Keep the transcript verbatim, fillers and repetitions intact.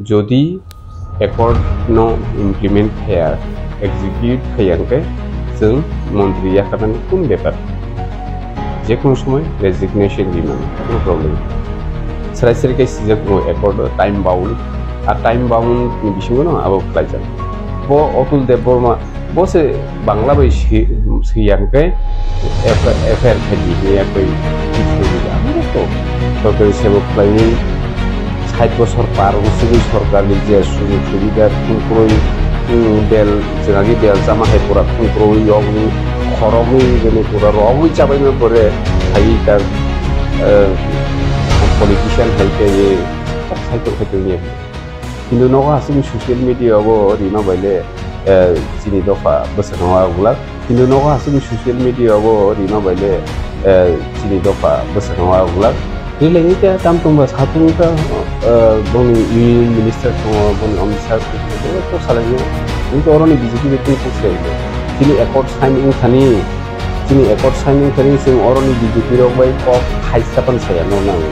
Jodi accord no implement khaya, execute khaya hwnkhe chwng montri yakarnani kun bepar. Jekunu somoi resignation rimani, no problem. Srai srai khe sijak bo accord time bound, a time bound ni bisingo no abo khlaijak. Bo Atul Debbarma, bo se Bangla bai si-, siyang khe F I R khai di, ya koi. Amo to sorkari sebo khlaiwi sait bosor par wng sugwi sorkarni je sujog subida thwngkwrwi, um, bel, jwnagi bel chama hai pura thwngkwrwi yogwi khorogwi bini pura rogwi chabaima pore hai ta, eh, politician hai khe ye kok sai tong khai tong ye. Hindu nogo hasing social media ogo rima baile, eh, chini dopha bwswk no wngwlak. Hindu nogo hasing social media ogo rima baile, eh, chini dopha bwswk no wngwlak. Rilai ni ta tam tong ba satung ta, eh, boni union minister tongo, boni Amit Shah tongo, to salai ni. Hindu oroni B J P bai tei kok sai. Chini accord sign wngthani, chini accord sign wngthani chwng oroni B J P rok bai kok hai sapan saya no nang.